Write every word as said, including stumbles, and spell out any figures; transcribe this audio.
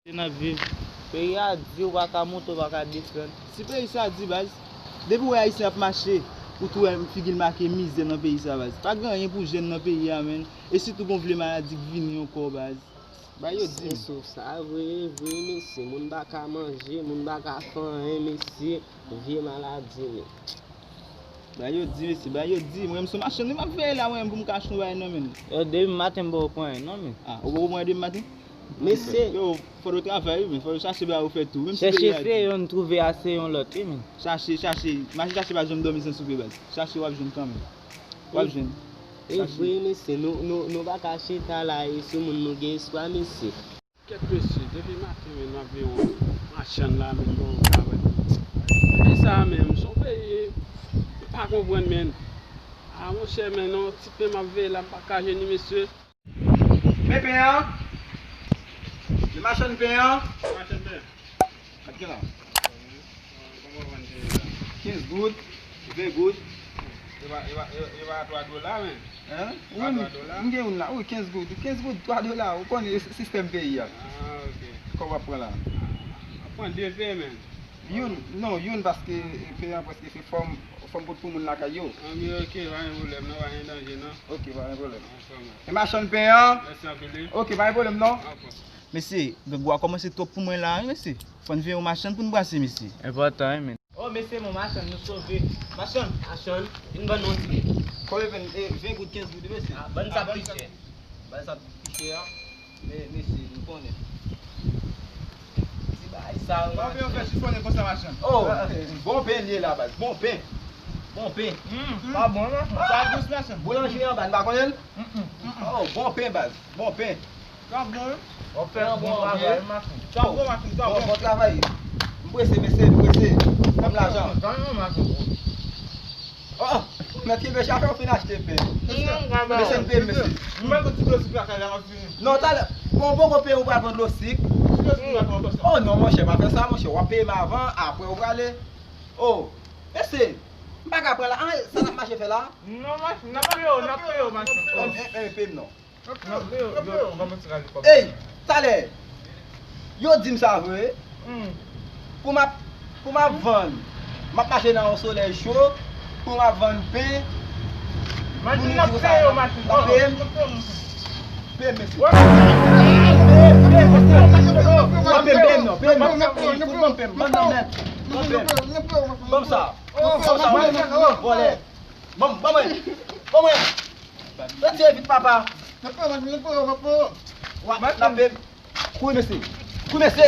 N ap viv. Peyi a di, ou pa ka monte, ou pa ka desann. Si peyi sa di, baz, depi w wè Ayisyen ap mache, ou tou wè figi l make mizè nan peyi sa, baz. Pa gen anyen pou jèn nan peyi a, menn. E sitou gon vye maladi k vini ankò, baz. Bay yo di m. Se sou sa vre, vre, mesye. Moun pa ka manje, moun pa ka fè anyen, mesye. Vye maladi, men. Bay yo di, mesye, bay yo di. Mwen menm se machann wi m ap veye la, mwen menm pou m ka achte yon bagay nan men l. Yo, depi maten m poko pran anyen non, men. Ah, ou poko pran anyen depi maten? Mesye. Yo, fò yo travay wi, men fò yo chache bagay yo fè tou. Menm si peyi a di. Chèche se youn, twouve a se yon lòt wi, men. Chache, chache. Mache chache pa janm dòmi san soupe, baz. Chache w ap jwenn kanmenm. W ap jwenn. E vre, mesye, nou, nou, nou pa ka chita la e sou moun nou gen espwa, mesye. Kèt mesye, depi maten men n ap veye yon machann la menm bon travay. Peyi sa a menm, se yon peyi m pa konprann menn. A monchè, men non, ti pen m ap veye la, m pa ka jwenn li, mesye. Men pen an. Li machann pen an. Machann pen. Ap gen la. Kòman w vann pen la? Kenz goud, ven goud. E pa, e pa, e, e pa twa dola, men. Hein? Wi, m gen youn la. Wi, kenz goud. Kenz goud, twa dola. Ou konnen s-, sistèm peyi a. Ah, ok. Kòb w ap pran la? W ap pran de pen, men. Youn, non, youn paske pen an prèske fè fòm, fòm pot pou moun lakay yo. Ah, men ok, pa gen pwoblèm, non, pa gen danje, non. Ok, pa gen pwoblèm. Ansanm. E machann pen an? Mèsi anpil, wi. Ok, pa gen pwoblèm, non. Dakò. Mesye, grangou a kòmanse twòp pou mwen la, wi, mesye. Fò n veye yon machann pou n brase, mesye. Enpòtan, wi, men. Oh, mesye, mon machann, nou sove. Machann, machann, vin ban nou yon ti pen. Konbyen pen? E, ven goud, kenz goud, mesye. Ah, ban sa pi chè. Ban sa pi chè a. Men, mesye, nou konnen. Ti bagay sa yo, machann. Bon pen yo fè chifonnen konsa, machann. Oh, bon pen li ye la, baz. Bon pen. Bon pen. Mm, pa bon, non. Sa gous, machann. Boulanje anba, n pa konnen l? Mm, mm, mm, mm. Oh, bon pen, baz. Bon pen. Sa bon, wi. W ap fè yon bon travay, machann. Sa bon, machann, sa bon. Bon, bon travay. M prese, mesye, m prese. Ban m lajan. Ban m lajan. Oh, mèt kenbe chak fè w fin achte pen. Mesye, n peye, mesye. M mèt yon ti dlo sik lakay la, m ap vini. Non, talè, bon, bon, peye ou pral pran dlo sik. Ti dlo sik, m pral pran dlo sik. Oh, non, monchè, pa fè sa, monchè. W ap peye m avan, apre ou prale. Oh, mesye, m pa ka pran la. Ah, sa n ap mache fè la? Non, machann, n ap peye w, n ap peye w, machann. Oh, eh, eh, peye m non. Ey, talè, yo di m sa vre. Pou m ap, pou m ap vann, m ap mache nan yon solèy cho, pou m ap vann pen, pou nou di konsa, n ap peye m. Peye m, mesye. Peye m, peye m, mesye. Pa peye m, peye m non, peye m non. Fout ban m peye m, ban m nan nèt. Ban m peye m. Ban m sa. Ban m sa, vòlè. Ban m, ban mwen. Ban mwen. Retire vit, papa. N ap peye w, machann, n ap peye w, n ap peye w. Wa, n ap peye. Kouri, mesye. Kouri, mesye.